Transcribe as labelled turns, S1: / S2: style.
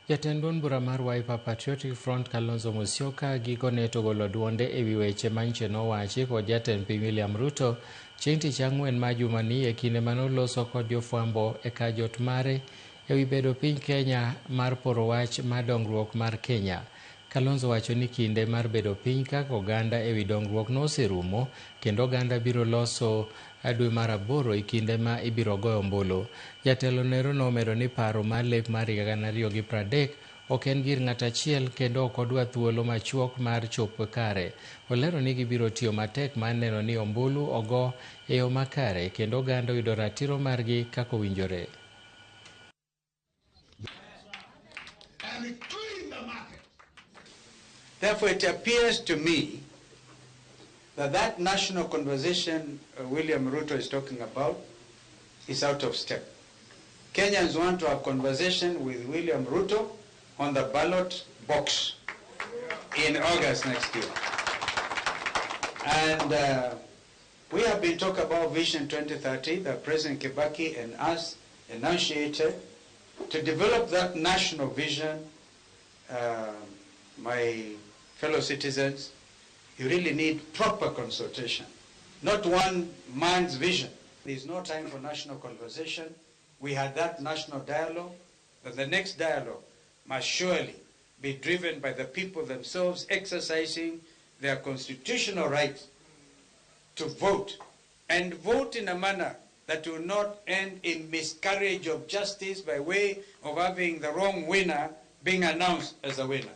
S1: Jatend duond bura mar Wiper Patriotic Front Kalonzo Musyoka gikone to ogolo duonde ewi weche manyiche nowachi kod jatend piny William Ruto chieng' tich ang'wen ma jumani e kinde mane oloso kod jofwambo e kar jot mare ewi bedo piny Kenya mar poro wach mar dongruok mar Kenya. Kalonzo wacho ni kinde mar bedo piny kaka oganda ewi dongruok noserumo kendo oganda biro loso dwe mar aboro e kinde ma ibiro goyo ombulu. Jatelo nero nomedo ni paro mar lek mar higa 2030 ok en gir ng'ato achiel kendo ok odwa thuolo machuok mar chopo kare. Olero ni gibiro tiyo matek mar neno ni ombulu ogo e yo makare kendo oganda oyudo ratiro margi kaka owinjore.
S2: And clean the market.
S3: Therefore, it appears to me that that national conversation William Ruto is talking about is out of step. Kenyans want to have conversation with William Ruto on the ballot box in August next year. And we have been talking about Vision 2030 that President Kibaki and us enunciated to develop that national vision. My fellow citizens, you really need proper consultation, not one man's vision. There is no time for national conversation. We had that national dialogue, but the next dialogue must surely be driven by the people themselves exercising their constitutional right to vote, and vote in a manner that will not end in miscarriage of justice by way of having the wrong winner being announced as a winner.